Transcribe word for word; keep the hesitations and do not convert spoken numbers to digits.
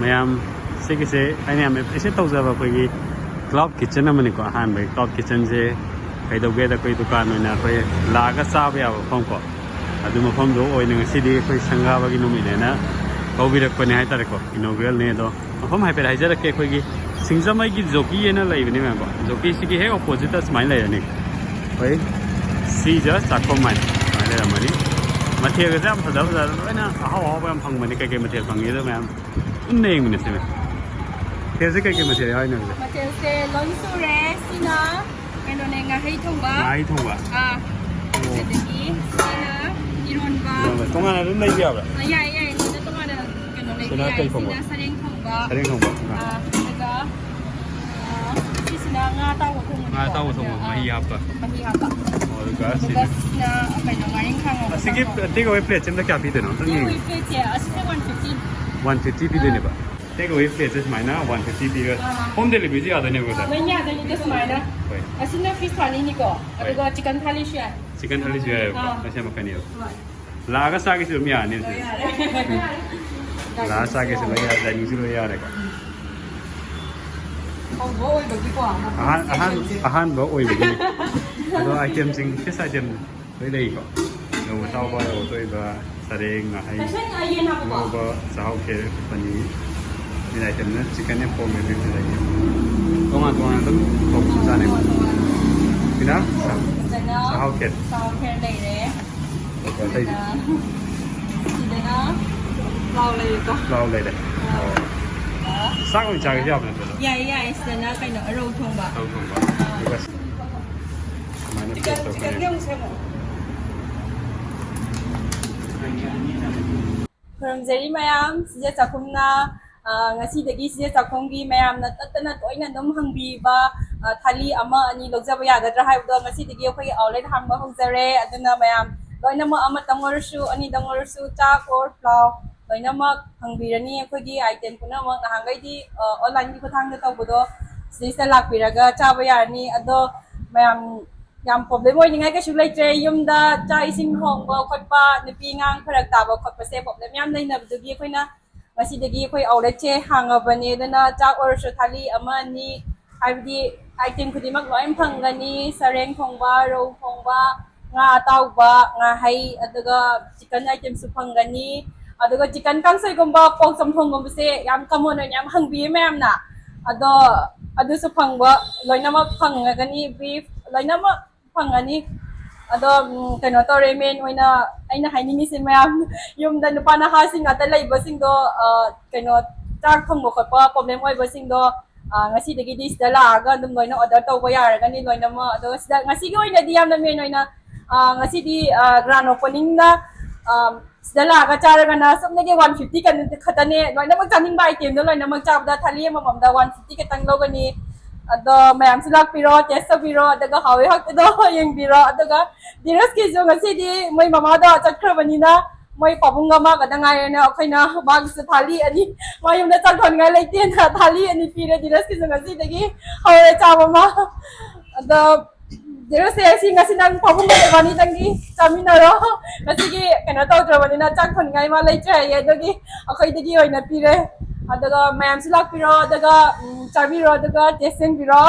ꯃꯌꯥꯝ, ꯁꯤꯒꯤꯁꯦ ꯑꯩꯅ ꯌꯥꯝ ꯑꯦꯄ꯭ꯔꯤꯁꯤꯌꯦꯠ ꯇꯧꯖꯕ ꯑꯩꯈꯣꯏꯒꯤ ꯀ꯭ꯂꯥꯎꯠ ꯀꯤꯠꯆꯟ ꯑꯃꯅꯤꯀꯣ꯫ ꯑꯍꯥꯟꯕꯒꯤ ꯀ꯭ꯂꯥꯎꯠ ꯀꯤꯠꯆꯟꯁꯦ ꯀꯩꯗꯧꯒꯦꯗ ꯑꯩꯈꯣꯏ ꯗꯨꯀꯥꯟ ꯑꯣꯏꯅ ꯑꯩꯈꯣꯏ ꯂꯥꯛꯑꯒ ꯆꯥꯕ ꯌꯥꯕ ꯃꯐꯝꯀꯣ꯫ ꯑꯗꯨ ꯃꯐꯝꯗꯣ ꯑꯣꯏꯅ ꯉꯁꯤꯗꯤ ꯑꯩꯈꯣꯏ ꯁꯪꯒꯥꯕꯒꯤ ꯅꯨꯃꯤꯠꯅꯦꯅ ꯀꯧꯕꯤꯔꯛꯄꯅꯦ ꯍꯥꯏꯇꯥꯔꯦꯀꯣ꯫ ꯏꯅꯣꯒ꯭ꯔꯦꯜꯅꯦ ꯑꯗꯣ꯫ ꯃꯐꯝ ꯍꯥꯏꯐꯦꯠ ꯍꯥꯏꯖꯔꯛꯀꯦ꯫ ꯑꯩꯈꯣꯏꯒꯤ ꯁꯤꯡꯖꯃꯩꯒꯤ ꯖꯣꯀꯤ ꯍꯥꯏꯅ ꯂꯩꯕꯅꯦ ꯃꯌꯥꯝꯀꯣ꯫ ꯖꯣꯀꯤꯁꯤꯒꯤ ꯍꯦꯛ ꯑꯣꯄꯣꯖꯤꯠꯇ ꯁꯨꯃꯥꯏꯅ ꯂꯩꯔꯅꯤ꯫ ꯑꯩꯈꯣꯏ ꯁꯤꯖ ꯆꯥꯛꯈꯣꯝ ꯍꯥꯏꯅ ꯁꯨꯃꯥꯏꯅ ꯂꯩꯔꯝꯃꯅꯤ꯫ ꯃꯊꯦꯜꯒꯁꯦ ꯌꯥꯝ ꯐꯖ ꯐꯖꯕ ꯂꯣꯏꯅ ꯑꯍꯥꯎ ꯑꯍꯥꯎꯕ ꯌꯥꯝ ꯐꯪꯕꯅꯤ꯫ ꯀꯩꯀꯩ ꯃꯊꯦꯜ ꯐꯪꯉꯦꯗꯣ ꯃꯌꯥꯝ ꯄꯨꯟꯅ ꯌꯦꯡꯃꯤꯟꯅꯁꯦ ꯃꯌꯥꯝ꯫ ꯃꯊꯦꯜꯁꯦ ꯀꯩꯀꯩ ꯃꯊꯦꯜ ꯌꯥꯎꯔꯤꯅꯣ ꯍꯧꯖꯤꯛ? ꯃꯊꯦꯜꯁꯦ ꯂꯣꯏ ꯁꯨꯔꯦ꯫ ꯁꯤꯅ ꯀꯩꯅꯣꯅꯦ, ꯉꯥꯍꯩ ꯊꯣꯡꯕ꯫ ꯉꯥꯍꯩ ꯊꯣꯡꯕ꯫ ꯑꯥ꯫ ꯑꯣ꯫ ꯑꯗꯒꯤ ꯁꯤꯅ ꯏꯔꯣꯟꯕ꯫ ꯏꯔꯣꯟꯕ꯫ ꯇꯣꯉꯥꯟꯅ ꯑꯗꯨꯝ ꯂꯩꯕ ꯌꯥꯕ꯭ꯔꯥ? ꯑ, ꯌꯥꯏ, ꯌꯥꯏ꯫ ꯂꯣꯏꯅ ꯇꯣꯉꯥꯟꯅ ꯀꯩꯅꯣ ꯂꯩꯕ ꯁꯤꯅ ꯌꯥꯏ꯫ ꯀꯩ ꯊꯣꯡꯕ? ꯁꯤꯅ ꯁꯔꯦꯡ ꯊꯣꯡꯕ꯫ ꯁꯔꯦꯡ ꯊꯣꯡꯕ꯫ ꯑꯥ꯫ ꯑꯥ, ꯑꯗꯨꯒ, ꯑꯥ, ꯁꯤꯁꯤꯅ ꯉꯥ ꯑꯇꯥꯎꯕ ꯊꯣꯡꯕꯅꯤꯀꯣ꯫ ꯉꯥ ꯑꯇꯥꯎꯕ ꯊꯣꯡꯕ, ꯑꯗ, ꯃꯍꯤ ꯑꯥ, ꯍꯥꯞꯄ꯫ ꯃꯍꯤ ꯍꯥꯞꯄ꯫ ꯑꯣ, ꯑꯗꯨꯒ ꯑꯗꯨꯒ ꯁꯤꯅ? ꯁꯤꯅ ꯀꯩꯅꯣ, ꯉꯥꯔꯤꯡꯈꯥ ꯉꯧꯕ ꯑꯁꯤꯒꯤ ꯆꯥꯛꯍꯥꯎ꯫ Take away plate ꯁꯦ ꯑꯝꯇ ꯀꯌꯥ ꯄꯤꯗꯣꯏꯅꯣ? ꯑꯝꯇ ꯌꯦꯡꯒꯦ꯫ Take away plate ꯁꯦ ꯑꯁꯤꯁꯦ one fifty꯫ One fifty ꯄꯤꯗꯣꯏꯅꯦꯕ? ꯑꯥ꯫ Take away plate ꯁꯦ ꯁꯨꯃꯥꯏꯅ one fifty ꯄꯤꯔꯒ ꯑꯥ꯫ Home delivery ꯁꯨ ꯌꯥꯗꯣꯏꯅꯦꯕꯀꯣ, sir? ꯂꯣꯏ ꯌꯥꯗꯣꯏꯅꯤꯗ ꯁꯨꯃꯥꯏꯅ꯫ ꯍꯣꯏ꯫ ꯑꯁꯤꯅ fish ꯊꯥꯂꯤꯅꯤꯀꯣ, ꯍꯣꯏ꯫ ꯑꯗꯨꯒ chicken ꯊꯥꯂꯤꯁꯨ ꯌꯥꯏ꯫ Chicken ꯊꯥꯂꯤꯁꯨ ꯌꯥꯏꯑꯕꯀꯣ? ꯑꯥ꯫ ꯃꯁꯤ ꯑꯃꯈꯛꯅꯦꯕ꯫ ꯍꯣꯏ꯫ ꯂꯥꯛꯑꯒ ꯆꯥꯒꯦꯁꯨ ꯑꯗꯨꯝ ꯌꯥꯔꯅꯤ ꯍꯧꯖꯤꯛ꯫ ꯂꯣꯏ ꯌꯥꯔꯦ꯫ ꯂꯥꯛꯑꯒ ꯆꯥꯒꯦꯁꯨ ꯂꯣꯏ ꯌꯥꯔꯦ, dining ꯁꯨ ꯂꯣꯏ ꯌꯥꯔꯦꯀꯣ꯫ ꯍꯧꯕ ꯑꯣꯏꯕꯒꯤꯀꯣ, ꯑꯍꯥꯟ-, ꯑꯍꯥꯟ-, ꯃꯊꯦꯜꯁꯦ꯫ ꯑꯍꯥꯟꯕ ꯑꯣꯏꯕꯒꯤꯅꯦ꯫ ꯑꯗꯣ item ꯁꯤꯡ, fish item ꯂꯣꯏ ꯂꯩꯀꯣ꯫ ꯔꯧ ꯑꯇꯥꯎꯕ, ꯔꯧ ꯑꯇꯣꯏꯕ, ꯁꯔꯦꯡ, ꯉꯥꯍꯩ, ꯉꯧꯕ, ꯆꯥꯛꯍꯥꯎ ꯈꯦꯔ, ꯄꯅꯤꯔ, ꯃꯦꯟ item ꯅ chicken and pork ꯂꯩꯔꯦ꯫ ꯇꯣꯉꯥꯟ ꯇꯣꯉꯥꯟꯅ ꯑꯗꯨꯝ ꯇꯧꯕꯁꯨ ꯆꯥꯅꯩ꯫ ꯁꯤꯅ ꯆꯥꯛꯍꯥꯎ ꯈꯦꯔ꯫ ꯆꯥꯛꯍꯥꯎ ꯈꯦꯔ ꯂꯩꯔꯦ꯫ ꯑꯗꯨꯒ ꯑꯇꯩꯗꯤ? ꯁꯤꯗꯅ, ꯁꯤꯗꯅ ꯄ꯭ꯂꯥꯎ ꯂꯩꯔꯦꯀꯣ꯫ ꯄ꯭ꯂꯥꯎ ꯂꯩꯔꯦ꯫ ꯑꯥ꯫ ꯑꯣ꯫ ꯆꯥꯛ ꯑꯣꯏꯅ ꯆꯥꯒꯦꯁꯨ ꯌꯥꯕ ꯅꯠꯇ꯭ꯔꯣ? ꯌꯥꯏ, ꯌꯥꯏ꯫ ꯁꯤꯗꯅ ꯀꯩꯅꯣ, ꯔꯧ ꯊꯣꯡꯕ꯫ ꯔꯧ ꯊꯣꯡꯕ꯫ ꯑꯥ꯫ ꯑꯗꯨꯒ ꯁꯨꯃꯥꯏꯅ chicken, plate ꯇꯧꯔꯛꯀꯅꯤ꯫ Chicken ꯒꯤ ꯑꯃꯨꯛ ꯁꯦꯝꯃꯣ꯫ ꯈꯨꯔꯨꯝꯖꯔꯤ ꯃꯌꯥꯝ, ꯁꯤꯖꯦ ꯆꯥꯛꯈꯨꯝꯅ, ꯑ, ꯉꯁꯤꯗꯒꯤ ꯁꯤꯖꯦ ꯆꯥꯛꯈꯨꯝꯒꯤ ꯃꯌꯥꯝꯅ ꯇꯠꯇꯅ ꯇꯣꯏꯅ ꯑꯗꯨꯝ ꯍꯪꯕꯤꯕ, ꯑ, ꯊꯥꯂꯤ ꯑꯃ ꯑꯅꯤ ꯂꯧꯖꯕ ꯌꯥꯒꯗ꯭ꯔꯥ ꯍꯥꯏꯕꯗꯣ ꯉꯁꯤꯗꯒꯤ ꯑꯩꯈꯣꯏꯒꯤ outlet ꯍꯥꯡꯕ ꯍꯧꯖꯔꯦ꯫ ꯑꯗꯨꯅ ꯃꯌꯥꯝ ꯂꯣꯏꯅꯃꯛ ꯑꯃꯇꯪ ꯑꯣꯏꯔꯁꯨ, ꯑꯅꯤꯗꯪ ꯑꯣꯏꯔꯁꯨ, ꯆꯥꯛ or ꯄ꯭ꯂꯥꯎ ꯂꯣꯏꯅꯃꯛ ꯐꯪꯕꯤꯔꯅꯤ꯫ ꯑꯩꯈꯣꯏꯒꯤ item ꯄꯨꯝꯅꯃꯛ ꯅꯍꯥꯟꯈꯩꯗꯤ, ꯑ, online ꯒꯤ ꯈꯨꯠꯊꯥꯡꯗ ꯇꯧꯕꯗꯣ ꯁꯤꯗꯩꯁꯤꯗ ꯂꯥꯛꯄꯤꯔꯒ ꯆꯥꯕ ꯌꯥꯔꯅꯤ꯫ ꯑꯗꯣ ꯃꯌꯥꯝ ꯌꯥꯝ problem ꯑꯣꯏꯅꯤꯡꯉꯥꯏ ꯀꯩꯁꯨ ꯂꯩꯇ꯭ꯔꯦ꯫ ꯌꯨꯝꯗ ꯆꯥꯛ ꯏꯁꯤꯡ ꯊꯣꯡꯕ ꯈꯣꯠꯄ, ꯅꯨꯄꯤ ꯑꯉꯥꯡ ꯐꯔꯛ ꯇꯥꯕ ꯈꯣꯠꯄꯁꯦ problem ꯌꯥꯝ ꯂꯩꯅꯕꯗꯨꯒꯤ ꯑꯩꯈꯣꯏꯅ ꯉꯁꯤꯗꯒꯤ ꯑꯩꯈꯣꯏ ꯑꯥꯎꯠꯂꯦꯠꯁꯦ ꯍꯥꯡꯉꯕꯅꯦ, ꯑꯗꯨꯅ ꯆꯥꯛ ꯑꯣꯏꯔꯁꯨ ꯊꯥꯂꯤ ꯑꯃ ꯑꯅꯤ, ꯍꯥꯏꯕꯗꯤ ꯑꯥꯏꯇꯦꯝ ꯈꯨꯗꯤꯡꯃꯛ ꯂꯣꯏ ꯐꯪꯒꯅꯤ꯫ ꯁꯔꯦꯡ ꯊꯣꯡꯕ, ꯔꯧ ꯊꯣꯡꯕ, ꯉꯥ ꯑꯇꯥꯎꯕ, ꯉꯥꯍꯩ, ꯑꯗꯨꯒ ꯆꯤꯀꯟ ꯑꯥꯏꯇꯦꯝꯁꯨ ꯐꯪꯒꯅꯤ꯫ ꯑꯗꯨꯒ ꯆꯤꯀꯟ ꯀꯥꯡꯁꯣꯏꯒꯨꯝꯕ, ꯄꯣꯛ ꯆꯝꯊꯣꯡꯒꯨꯝꯕꯁꯦ ꯌꯥꯝ ꯀꯃꯟ ꯑꯣꯏꯅ ꯌꯥꯝ ꯍꯪꯕꯤꯌꯦ ꯃꯌꯥꯝꯅ꯫ ꯑꯗꯣ ꯑꯗꯨꯁꯨ ꯐꯪꯕ, ꯂꯣꯏꯅꯃꯛ ꯐꯪꯉꯒꯅꯤ꯫ ꯕꯤꯐ ꯂꯣꯏꯅꯃꯛ ꯐꯪꯉꯅꯤ꯫ ꯑꯗꯣ ꯎꯝ, ꯀꯩꯅꯣ ꯇꯧꯔꯦ, ꯃꯦꯟ ꯑꯣꯏꯅ ꯑꯩꯅ ꯍꯥꯏꯅꯤꯡꯉꯤꯁꯦ, ꯃꯌꯥꯝ ꯌꯨꯝꯗ ꯅꯨꯄꯥ ꯅꯍꯥꯁꯤꯡ ꯉꯥꯛꯇ ꯂꯩꯕꯁꯤꯡꯗꯣ, ꯑ, ꯀꯩꯅꯣ, ꯆꯥꯛ ꯊꯣꯡꯕ ꯈꯣꯠꯄ ꯄ꯭ꯔꯣꯕ꯭ꯂꯦꯝ ꯑꯣꯏꯕꯁꯤꯡꯗꯣ, ꯑ, ꯉꯁꯤꯗꯒꯤꯗꯤ ꯁꯤꯗ ꯂꯥꯛꯑꯒ ꯑꯗꯨꯝ ꯂꯣꯏꯅ ꯑꯣꯔꯗꯔ ꯇꯧꯕ ꯌꯥꯔꯒꯅꯤ ꯂꯣꯏꯅꯃꯛ꯫ ꯑꯗꯣ ꯁꯤꯗ ꯉꯁꯤꯒꯤ ꯑꯣꯏꯅꯗꯤ ꯌꯥꯝꯅ ꯃꯦꯟ ꯑꯣꯏꯅ, ꯑ, ꯉꯁꯤꯗꯤ, ꯑ, ꯒ꯭ꯔꯥꯟ ꯑꯣꯄꯅꯤꯡꯅ, ꯑ, ꯁꯤꯗ ꯂꯥꯛꯑꯒ ꯆꯥꯔꯒꯅ ꯁꯨꯞꯅꯒꯤ ꯋꯥꯟ ꯐꯤꯐꯇꯤ ꯈꯛꯇꯅꯦ꯫ ꯂꯣꯏꯅꯃꯛ ꯆꯥꯅꯤꯡꯕ ꯑꯥꯏꯇꯦꯝꯗꯣ ꯂꯣꯏꯅꯃꯛ ꯆꯥꯕꯗ ꯊꯥꯂꯤ ꯑꯃꯃꯝꯗ ꯋꯥꯟ ꯐꯤꯐꯇꯤ ꯈꯛꯇꯪ ꯂꯧꯒꯅꯤ꯫ ꯑꯗꯣ ꯃꯌꯥꯝꯁꯨ ꯂꯥꯛꯄꯤꯔꯣ, ꯇꯦꯁ ꯇꯧꯕꯤꯔꯣ, ꯑꯗꯨꯒ ꯍꯥꯎꯋꯤ ꯍꯥꯎꯇꯦꯗꯣ ꯌꯦꯡꯕꯤꯔꯣ꯫ ꯑꯗꯨꯒ ꯙꯤꯔꯖꯀꯤꯁꯨ ꯉꯁꯤꯗꯤ ꯃꯣꯏ ꯃꯃꯥꯗꯣ ꯆꯠꯈ꯭ꯔꯕꯅꯤꯅ ꯃꯣꯏ ꯄꯥꯕꯨꯡ ꯑꯃ ꯈꯛꯇ ꯉꯥꯏꯔꯦꯅ, ꯑꯩꯈꯣꯏꯅ ꯃꯥꯒꯤꯁꯨ ꯊꯥꯂꯤ ꯑꯅꯤ, ꯃꯥ ꯌꯨꯝꯗ ꯆꯥꯛ ꯊꯣꯡꯅꯤꯡꯉꯥꯏ ꯂꯩꯇꯦꯅ ꯊꯥꯂꯤ ꯑꯅꯤ ꯄꯤꯔꯦ꯫ ꯙꯤꯔꯖꯀꯤꯁꯨ ꯉꯁꯤꯗꯒꯤ ꯍꯧꯔꯦ ꯆꯥꯕ ꯑꯃ꯫ ꯑꯗꯣ ꯙꯤꯔꯖꯁꯦ ꯁꯤ ꯉꯁꯤ ꯅꯪ ꯄꯥꯕꯨꯡꯒ ꯏꯕꯥꯅꯤꯗꯪꯒꯤ ꯆꯥꯃꯤꯟꯅꯔꯣ꯫ ꯉꯁꯤꯒꯤ ꯀꯩꯅꯣ ꯇꯧꯗ꯭ꯔꯕꯅꯤꯅ ꯆꯥꯛ ꯊꯣꯡꯅꯤꯡꯉꯥꯏ ꯃꯥ ꯂꯩꯇ꯭ꯔꯦ ꯍꯥꯏꯌꯦ, ꯑꯗꯨꯒꯤ ꯑꯩꯈꯣꯏꯗꯒꯤ ꯑꯣꯏꯅ ꯄꯤꯔꯦ꯫ ꯑꯗꯨꯒ ꯃꯌꯥꯝꯁꯨ ꯂꯥꯛꯄꯤꯔꯣ, ꯑꯗꯨꯒ ꯎꯝ, ꯆꯥꯕꯤꯔꯣ, ꯑꯗꯨꯒ ꯇꯦꯁ ꯌꯦꯡꯕꯤꯔꯣ꯫